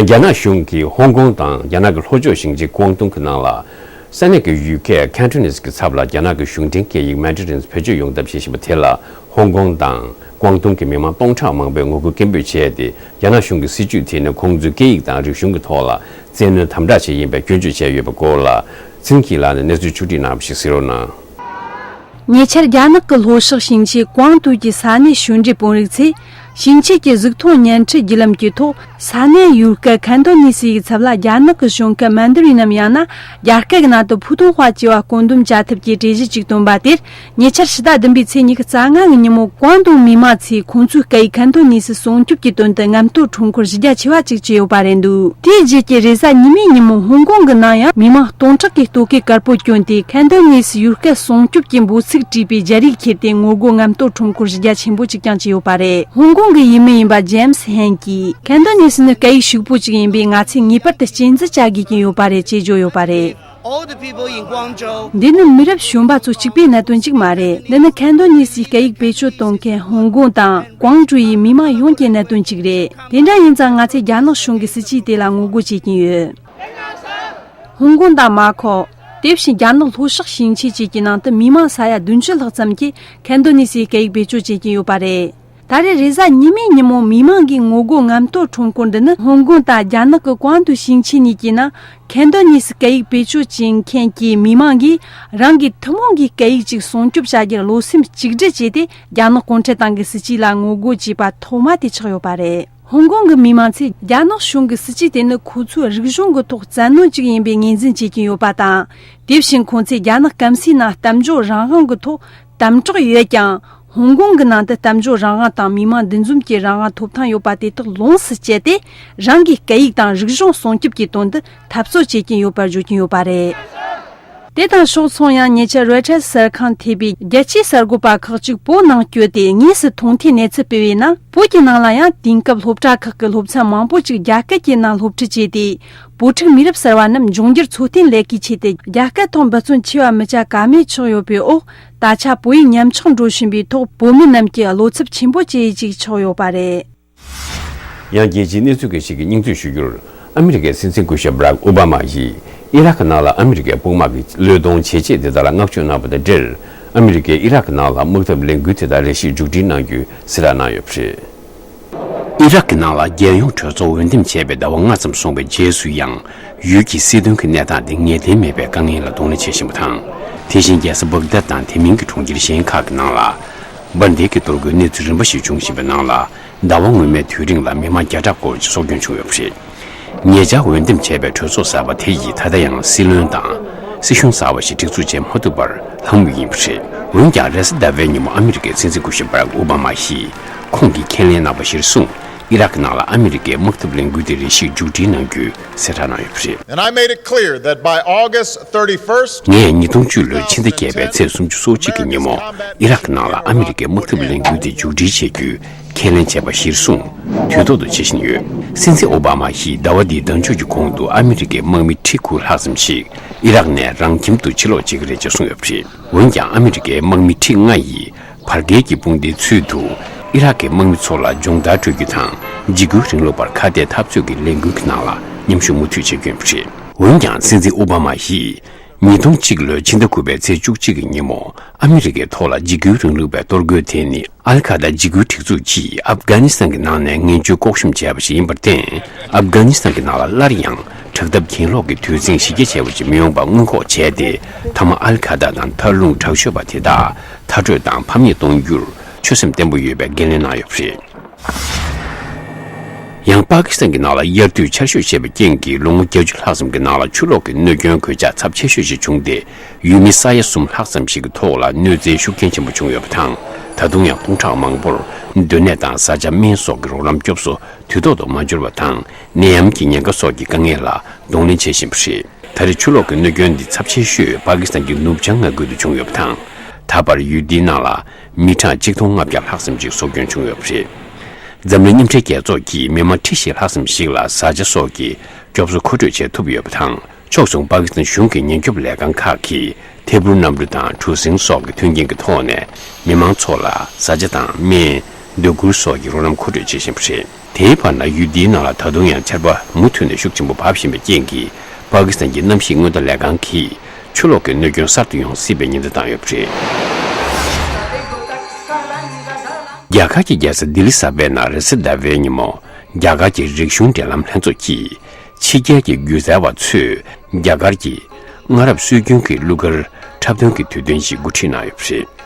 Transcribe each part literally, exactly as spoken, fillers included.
རྒྱ་ནག་གཞུང་གིས་ཧོང་ཀོང་དང་རྒྱ་ནག་གི་ལྷོ་ཕྱོགས་ཞིང་ཆེན་ཀོང་ཏུང་གི་ནང་ལ་ས་གནས་ཀྱི་ཡུལ་སྐད་ཁན་ཊོ་ནིས་ཀྱི་ཚབ་ལ་རྒྱ་ནག་གི་གཞུང་འབྲེལ་སྐད་ཡིག་མན་ཌ་རིན་བེད་སྤྱོད་ཡོང་ཐབས་བྱེད་བཞིན་པ་དེ་ལ་ཧོང་ཀོང་དང་ཀོང་ཏུང་གི་མི་མང་སྟོང་ཕྲག་མང་པོས་ངོ་རྒོལ་སྐད་འབོད་བྱས་ཏེ། རྒྱ་ནག་གཞུང་གི་སྲིད་ཇུས་དེ་ནི་ཁོང་ཚོའི་སྐད་ཡིག་དང་རིག་གཞུང་གི་ཐོག་ལ་བཙན་གནོན་དམ་དྲག་བྱས་ཡིན་པའི་སྐྱོན་བརྗོད་བྱས་ཡོད་པའི་སྐོར་ལ། ཚིན་ཁྱི་ལགས་ནས་གནས་ཚུལ་ཕྱོགས་བསྒྲིགས་གནང་བ་ཞིག་གཟིགས་རོགས་གནང་། ཉེ་ཆར་རྒྱ་ནག་གི་ལྷོ་ཕྱོགས་ཞིང་ཆེན་ཀོང་ཏུའུ་གྱི་ས་གནས་གཞུང་འབྲེལ་དཔོན་རིགས་ཚོས། ཞིང་ཆེན་གྱི་གཟུགས་མཐོང་བརྙན་འཕྲིན་བརྒྱུད་ལམ་གྱི་ཐོག་ས་གནས་ཡུལ་སྐད་ཁན་ཏོ་ནི་སི་ཡིག་ཚབ་ལ་རྒྱ་ནག་གི་གཞུང་སྐད་མན་དར་ཝི་ནམ་ཡང་ན་རྒྱ་སྐད་ཀྱི་ནང་དུ་ཕུ་ཐུང་ཧྭ་ཅེས་པ་བཀོད་འདོམས་བྱ་ཐབས་ཀྱི་གྲོས་གཞི་ཅིག་བཏོན་པ་དེར། ཉེ་ཆར་ཕྱི་ཟླ་བདུན་པའི་ཚེས་ཉི་ཤུ་རྩ་ལྔ་གི་ཉིན་མོ་ཀོང་ཏུའུ་མི་མང་ཚོས་ཁོང་ཚོའི་སྐད་ཡིག་ཁན་ཏོ་ནི་སི་སྲུང་སྐྱོབ་ཀྱི་དོན་དུ་ངམ་སྟོད་ཁྲོམ་སྐོར་གཞི་རྒྱ་ཆེ་བ་ཅིག་བྱས་ཡོད་པ་རེད་འདུག་དེའི་རྗེས་ཀྱི་རེས་གཟའ་ཉི་མའི་ཉིན་མོ་ཧོང་ཀོང་གི་ནང་ཡང་མི་མང་སྟོང་ཕྲག་གིས་སྟོད་གོས་དཀར་པོ་གྱོན་ཏེ་ཁན་ཏོ་ནི་སི་ཡུལ་སྐད་སྲུང་སྐྱོབ་ཀྱི་འབོད་ཚིག་བྲིས་པའི་རྒྱ་རིགས་ཁྱེར་ཏེ་ངོ་རྒོལ་ངམ་སྟོད་ཁྲོམ་སྐོར་གཞི་རྒྱ་ཆེན་པོ་ཅིག་ཀྱང་བྱས་ཡོད་པ་རེད། ཧོང་ཀོང་གི་ཡུལ་མི་ཡིན་པ་ཇེམ་སི་ཧན་གྱིས་ཁན་ཏོ་ནི་སི་ནི་སྐད་ཡིག་ཕྱུག་པོ་ཅིག་ཡིན་པས་ང་ཚོས་ངེས་པར་དུ་གཅེས་འཛིན་བྱ་དགོས་ཀྱི་ཡོད་པ་རེད་ཅེས་བརྗོད་ཡོད་པ་རེད། འདི་ནི་མི་རབས་གཞོན་པ་ཚོ་གཅིག་པའི་གནད་དོན་གཅིག་མ་རེད། འདི་ནི་ཁན་ཏོ་ནི་སིའི་སྐད་ཡིག་བེད་སྤྱོད་གཏོང་མཁན་ཧོང་ཀོང་དང་ཀོང་ཀྲོའུ་ཡི་མི་མང་ཡོངས་ཀྱི་གནད་དོན་གཅིག་རེད། དེ་འདྲ་ཡིན་ཙང་ང་ཚོས་རྒྱ་ནག་གཞུང་གི་སྲིད་ཇུས་དེ་ལ་ངོ་རྒོལ་བྱེད་ཀྱིན་ཡོད། ཧོང་ཀོང་དང་མ་ཁོ། དེ་བཞིན་རྒྱ་ནག་ལྷོ་ཕྱོགས་ཞིང་ཆེན་བཅས་ཀྱི་ནང་དུ་མི་མང་ས་ཡ་བདུན་ཅུ་ལྷག་ཙམ་གྱིས་ཁན་ཏོ་ནི་སིའི་སྐད་ཡིག་བེད་སྤྱོད་བྱེད་ཀྱིན་ཡོད་པ་རེད། ད་རེས་རེས་གཟའ་ཉི་མའི་ཉིན་མོ་མི་མང་གིས་ངོ་རྒོལ་ངམ་སྟོད་ཁྲོམ་སྐོར་འདི་ནི་ཧོང་ཀོང་དང་རྒྱ་ནག་གི་ཀོང་ཏུའུ་ཞིང་ཆེན་གཉིས་ཀྱི་ནང་ཁན་ཏོ་ནི་སི་སྐད་ཡིག་བེད་སྤྱོད་བྱེད་མཁན་གྱི་མི་མང་གིས་རང་གི་ཐུན་མོང་གི་སྐད་ཡིག་ཅིག་སྲུང་སྐྱོབ་བྱ་རྒྱུར་བློ་སེམས་གཅིག་སྒྲིལ་བྱས་ཏེ་རྒྱ་ནག་གུང་ཁྲན་ཏང་གི་སྲིད་ཇུས་ལ་ངོ་རྒོལ་བྱས་པ་ཐོག་མ་དེ་ཆགས་ཡོད་པ་རེད། ཧོང་ཀོང་གི་མི་མང་ཚོས་རྒྱ་ནག་གཞུང་གི་སྲིད་ཇུས་དེ་ནི་ཁོ་ཚོའི་རིག་གཞུང་གི་ཐོག་བཙན་གནོན་ཅིག་ཡིན་པའི་ངོས་འཛིན་བྱེད་ཀྱིན་ཡོད་པ་དང་། དེ་བཞིན་ཁོང་ཚོས་རྒྱ་ནག་སྐམ་སའི་ནང་གཏམ་བརྗོད་རང་དབང་གི་ཐོག་དམ་དྲག་ཡོད་ཀྱང་། ཧོང་ཀོང་གི་ནང་དུ་གཏམ་བརྗོད་རང་དབང་དང་མི་མང་འདུ་འཛོམས་ཀྱི་རང་དབང་ཐོབ་ཐང་ཡོད་པ་དེ་དག་ལོངས་སུ་སྤྱད་དེ། རང་གི་སྐད་ཡིག་དང་རིག་གཞུང་སྲུང་སྐྱོབ་ཀྱི་དོན་དུ་འཐབ་རྩོད་བྱེད་ཀྱིན་ཡོད་པར་བརྗོད་ཀྱིན་ཡོད་པ་རེད། དེ་དང་ཕྱོགས་མཚུངས་ཡང་ཉེ་ཆར་རོའི་ཊར་གསར་ཁང་ཐེ་བའི་རྒྱལ་སྤྱིའི་གསར་འགོད་པ་ཁག་ཅིག་བོད་ནང་བསྐྱོད་དེ་དངོས་སུ་མཐོང་ཐོས་གནས་ཚུལ་སྤེལ་བའི་ནང་། བོད་ཀྱི་ནང་ལ་ཡང་དེང་སྐབས་སློབ་གྲྭ་ཁག་གི་སློབ་ཚན་མང་པོ་ཅིག་རྒྱ་སྐད་ཀྱི་ནང་སློབ་ཁྲིད་བྱས་ཏེ། བོད་ཕྲུག་མི་རབས་གསར་བ་རྣམས་འབྱུང་འགྱུར་འཚོ་རྟེན་ལས་ཀའི་ཆེད་དུ་རྒྱ་སྐད་ཐོག་འབད་བརྩོན་ཆེ་བ་མི་བྱ་ཀ་མེད་ཆགས་ཡོད་པའི་འོག་ད་ཆ་བོད་ཡིག་ཉམས་ཆག་འགྲོ་བཞིན་པའི་ཐོག་བོད་མི་རྣམས་ཀྱི་བློ་འཚབ་ཆེན་པོ་བྱེད་ཡུལ་ཅིག་ཆགས་ཡོད་པ་རེད། ཡང་རྒྱལ་སྤྱིའི་གནས་ཚུལ་འགའ་ཞིག་གི་སྙིང་བསྡུས་ཞུ་རྒྱུར། ཨ་མི་རི་ཀའི་སྲིད་འཛིན་སྐུ་ཞབས་བྷ་རག་ཨོ་བྷ་མ་ཡིས་ཨི་རག་གི་ནང་ལ་ཨ་མི་རི་ཀའི་དཔུང་དམག་གི་བློས་གཏོང་བྱེད་ཆེད་དེ་དག་ལ་བསྔགས་བརྗོད་གནང་བ་དང་འབྲེལ། ཨ་མི་རི་ཀས་ཨི་རག་གི་ནང་ལ་དམག་འཐབ་ལས་འགུལ་དེ་དག་རེ་ཞིག་མཇུག་སྒྲིལ་གནང་རྒྱུའི་གསལ་བསྒྲགས་གནང་ཡོད་པ་རེད། ཨི་རག་གི་ནང་ལ་རྒྱལ་ཡོངས་གྲོས་ཚོགས་འོས་འདེམས་བྱས་པའི་ཟླ་བ་ལྔ་ཙམ་སོང་བའི་རྗེས་སུ་ཡང་། ཡུལ་གྱི་སྲིད་དོན་གྱི་གནས་སྟངས་དེ་ངེས་གཏན་མེད་པའི་དཀའ་ངལ་ལ་གདོང་ལེན་བྱེད་བཞིན་པ་དང་། དེ་བཞིན་རྒྱལ་ས་སྦག་དཱད་དང་དེ་མིན་གྱི་གྲོང་ཁྱེར་གཞན་ཁག་གི་ནང་ལ། འབར་མདེལ་གྱི་གཏོར་རྒོལ་གནས་ཚུལ་རིམ་པ་ཞིག་འབྱུང་བཞིན་པའི་ནང་ལ། ཟླ་བ་སྔོན་མའི་དུས་རིང་ལ་མི་མང་བརྒྱ་ཕྲག་སྐོར་ཅིག་སྲོག་སྐྱོན་བྱུང་ཡོད་པ་རེད། ཉེ་ཆར་འོས་འདེམས་བྱས་པའི་གྲོས་ཚོགས་གསར་པ་དེ་ཡིས་ད་ལྟ་ཡང་སྲིད་བློན་དང་། སྲིད་གཞུང་གསར་པ་ཞིག་སྒྲིག་འཛུགས་བྱེད་མ་ཐུབ་པར་ལྷག་མུས་ཡིན་པ་རེད། འོན་ཀྱང་རེས་གཟའ་ཟླ་བའི་ཉིན་མོ་ཨ་མི་རི་ཀའི་སྲིད་འཛིན་སྐུ་ཞབས་བྷ་རག་ཨོ་བྷ་མ་ཡིས་ཁོང་གིས་ཁས་ལེན་གནང་བ་གཞིར་བཟུང་། ཨི་རག་གི་ནང་ལ་ཨ་མི་རི་ཀའི་དམག་འཐབ་ལས་འགུལ་དེ་རེ་ཞིག་མཇུག་སྒྲིལ་གནང་རྒྱུའི་གསལ་བསྒྲགས་གནང་ཡོད་པ་རེད། And I made it clear that by August thirty-first, ངས་ཉིས་སྟོང་བཅུ་ལོའི་ཕྱི་ཟླ་བརྒྱད་པའི་ཚེས་སུམ་ཅུ་སོ་གཅིག་གི་ཉིན་མོ། ཨི་རག་གི་ནང་ལ་ཨ་མི་རི་ཀའི་དམག་འཐབ་ལས་འགུལ་དེ་མཇུག་སྒྲིལ་བྱེད་རྒྱུའི་ཁས་ལེན་བྱས་པ་གཞིར་བཟུང་། དུས་ཐོག་ཏུ་བྱེད་བཞིན་ཡོད། སྲིད་འཛིན་ཨོ་བྷ་མ་ཡིས་ཟླ་བ་འདིའི་ཟླ་མཇུག་གི་གོང་དུ་ཨ་མི་རི་ཀའི་དམག་མི་ཁྲི་དགུ་ལྷག་ཙམ་ཞིག་ཨི་རག་ནས་རང་ཁྱིམ་དུ་ཕྱིར་ལོག་བྱེད་ཀྱི་རེད་ཅེས་གསུངས་ཡོད་པ་རེད། འོན་ཀྱང་ཨ་མི་རི་ཀའི་དམག་མི་ཁྲི་ལྔ་ཡིས་བར་བརྒལ་གྱི་དཔུང་སྡེའི་ཚུལ་དུ་ཨི་རག་གི་དམག་མི་ཚོ་ལ་སྦྱོང་བརྡར་སྤྲོད་རྒྱུ་དང་། འཇིགས་སྐུལ་རིང་ལུགས་པར་ཁ་གཏད་འཐབ་རྩོད་ཀྱི་ལས་འགུལ་གྱི་ནང་ལ་མཉམ་ཞུགས་མུ་མཐུད་བྱེད་ཀྱི་ཡོད་པ་རེད། འོན་ཀྱང་སྲིད་འཛིན་ཨོ་བྷ་མ་ཡིས། ཉིས་སྟོང་གཅིག་ལོའི་ཕྱི་ཟླ་དགུ་པའི་ཚེས་བཅུ་གཅིག་གི་ཉིན་མོ། ཨ་མི་རི་ཀའི་ཐོག་ལ་འཇིགས་སྐུལ་རིང་ལུགས་པའི་གཏོར་རྒོལ་དེ་ནི། ཨལ་ཁ་ད་འཇིགས་སྐུལ་སྒྲིག་འཛུགས་ཀྱིས་ཨབ་གྷ་ནི་སི་ཐན་གྱི་ནང་ནས་ངན་བྱུས་ལྐོག་ཤུམ་བྱས་པ་ཞིག་ཡིན་པར་བརྟེན། ཨབ་གྷ་ནི་སི་ཐན་གྱི་ནང་ལ་སླར་ཡང་དྲག་འཐབ་གྱེན་ལོག་གི་དུས་ཚིགས་གཞི་རྒྱ་ཆེ་བ་ཞིག་མི་ཡོང་བ་སྔོན་འགོག་བྱས་ཏེ། མཐའ་མ་ཨལ་ཁ་ད་དང་མཐར་ལྷུང་དྲག་ཤོས་པ་དེ་དག་མཐར་སྐྲོད་དང་ཕམ་ཉེས་གཏོང་རྒྱུར་ཆོད་སེམས་བརྟན་པོ་ཡོད་པའི་འགན་ལེན་གནང་ཡོད་པ་རེད། ཡང་པ་ཀི་སི་ཐན་གྱི་ནང་ལ་དབྱར་དུས་ཆར་ཞོད་ཆེ་བའི་རྐྱེན་གྱིས་ལོ་ངོ་བརྒྱད་ཅུ་ལྷག་ཙམ་གྱི་ནང་ལ་ཆུ་ལོག་གི་གནོད་སྐྱོན་གོད་ཆག་ཚབས་ཆེ་ཤོས་ཤིག་བྱུང་སྟེ། ཡུལ་མི་ས་ཡ་གསུམ་ལྷག་ཙམ་ཞིག་གི་ཐོག་ལ་གནོད་འཚེ་ཤུགས་རྐྱེན་ཆེན་པོ་བྱུང་ཡོད་པ་དང་། ད་དུང་ཡང་སྟོང་ཕྲག་མང་པོར་སྡོད་གནས་དང་བཟའ་བཅའ་སྨན་སོགས་ཀྱི་རོགས་རམ་སྐྱོབ་གསོ་དུས་ཐོག་ཏུ་མ་འབྱོར་བ་དང་། ནད་ཡམས་ཀྱི་ཉེན་ཁ་སོགས་ཀྱི་དཀའ་ངལ་ལ་གདོང་ལེན་བྱེད་བཞིན་པ་རེད། ད་རེས་ཆུ་ལོག་གི་གནོད་སྐྱོན་འདི་ཚབས་ཆེ་ཤོས་པ་ཀི་སི་ཐན་གྱི་ནུབ་བྱང་མངའ་ཁུལ་དུ་བྱུང་ཡོད་པ་དང་། ད་བར་ཡུལ་འདིའི་ནང་ལ་མི་གྲངས་གཅིག་སྟོང་ལྔ་བརྒྱ་ལྷག་ཙམ་ཞིག་སྲོག་སྐྱོན་བྱུང་ཡོད་པ་རེད། འཛམ་གླིང་མཉམ་འབྲེལ་རྒྱལ་ཚོགས་ཀྱིས་མི་མང་ཁྲི་བཞི་ལྷག་ཙམ་ཞིག་ལ་བཟའ་བཅའ་སོགས་ཀྱི་སྐྱོབ་གསོ་མཁོ་སྤྲོད་བྱེད་ཐུབ་ཡོད་པ་དང་། ཕྱོགས་མཚུངས་པ་ཀི་སི་ཐན་གཞུང་གི་ཉེན་སྐྱོབ་ལས་ཁང་ཁག་གིས་ཐད་འཕུར་གནམ་གྲུ་དང་གྲུ་གཟིངས་སོགས་ཀྱི་མཐུན་རྐྱེན་གྱི་ཐོག་ནས་མི་མང་ཚོ་ལ་བཟའ་བཅའ་དང་སྨན། སྡོད་གུར་སོགས་ཀྱི་རོགས་རམ་མཁོ་སྤྲོད་བྱེད་བཞིན་པ་རེད། དེའི་བར་ན་ཡུལ་འདིའི་ནང་ལ་ད་དུང་ཡང་ཆར་པ་མུ་མཐུད་ནས་ཤུགས་ཆེན་པོ་བབས་བཞིན་པའི་རྐྱེན་གྱིས། པ་ཀི་སི་ཐན་གྱི་གནམ་གཤིས་སྔོན་བརྡ་ལས་ཁང་གིས་ཆུ་ལོག་གི་གནོད་སྐྱོན་གསར་དུ་ཡོང་སྲིད་པའི་ཉེན་བརྡ་བཏང་ཡོད་པ་རེད། རྒྱ་གར་གྱི་རྒྱལ་ས་ལྡི་ལི་གསར་པའི་ནང་རེས་གཟའ་ཟླ་བའི་ཉིན་མོ། རྒྱ་གར་གྱི་རིག་གཞུང་འབྲེལ་ལམ་ལྷན་ཚོགས་ཀྱིས། ཕྱི་རྒྱལ་གྱི་སྒྱུ་རྩལ་བ་ཚོས་རྒྱ་གར་གྱི་སྔ་རབས་སྲོལ་རྒྱུན་གྱི་གླུ་གར་འཁྲབ་སྟོན་གྱི་དུས་སྟོན་ཞིག་འགོ་ཁྲིད་གནང་ཡོད་པ་རེད།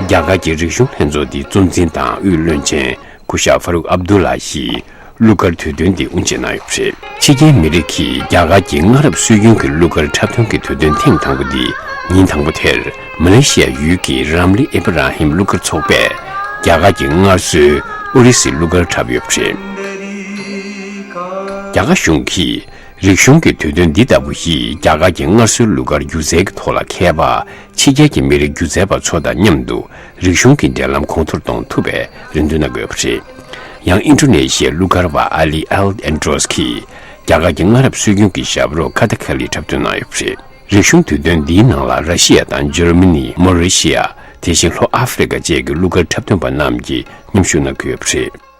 རྒྱ་གར་གྱི་རིག་གཞུང་ལྷན་ཚོགས་འདིའི་གཙོ་འཛིན་དང་དབུས་བློན་ཆེན་སྐུ་ཞབས་ཧྥ་རུག་ཨབ་དུ་ལ་ཡིས་གླུ་གར་དུས་སྟོན་འདི་དབུ་འབྱེད་གནང་ཡོད་པ་རེད། ཕྱི་རྒྱལ་མི་རིགས་ཀྱིས་རྒྱ་གར་གྱི་སྔ་རབས་སྲོལ་རྒྱུན་གྱི་གླུ་གར་འཁྲབ་སྟོན་གྱི་དུས་སྟོན་ཐེངས་དང་པོ་འདི་ཉིན་དང་པོ་དེར། མ་ལེ་ཤི་ཡ་ཡུལ་གྱི་རམ་ལི་ཨེ་བྷ་ར་ཧིམ་གླུ་གར་ཚོགས་པས་རྒྱ་གར་གྱི་སྔར་སྲོལ་ཨོ་རི་སི་གླུ་གར་འཁྲབ་ཡོད་པ་རེད། རྒྱ་གར་གཞུང་གིས་རིག་གཞུང་གི་དུས་སྟོན་འདི་ལྟ་བུ་ཡིས་རྒྱ་གར་གྱི་སྔར་སྲོལ་གླུ་གར་སྒྱུ་རྩལ་གྱི་ཐོག་ལ་མཁས་པ་ཕྱི་རྒྱལ་གྱི་མི་རིགས་སྒྱུ་རྩལ་པ་ཚོ་དང་མཉམ་དུ་རིག་གཞུང་གི་འབྲེལ་ལམ་གོང་མཐོར་གཏོང་ཐུབ་པའི་རེ་འདུན་གནང་གི་ཡོད་པ་རེད། ཡང་ཨིན་ཌོ་ནེ་ཤི་ཡའི་གླུ་གར་བ་ཨ་ལི་ཨལ་ཨན་ཏྲོས་ཀྱིས་རྒྱ་གར་གྱི་སྔ་རབས་སྲོལ་རྒྱུན་གྱི་ཞབས་བྲོ་ཁ་ཐ་ཁ་ལི་འཁྲབ་སྟོན་གནང་ཡོད་པ་རེད། རིག་གཞུང་དུས་སྟོན་འདིའི་ནང་ལ་ར་ཤི་ཡ་དང་འཇར་མ་ནི། མོ་རི་ཤི་ཡ། དེ་བཞིན་ལྷོ་ཨ་ཧྥེ་རི་ཀ་བཅས་ཀྱི་གླུ་གར་འཁྲབ་སྟོན་པ་རྣམས་ཀྱིས་མཉམ་ཞུགས་གནང་གི་ཡོད་པ་རེད།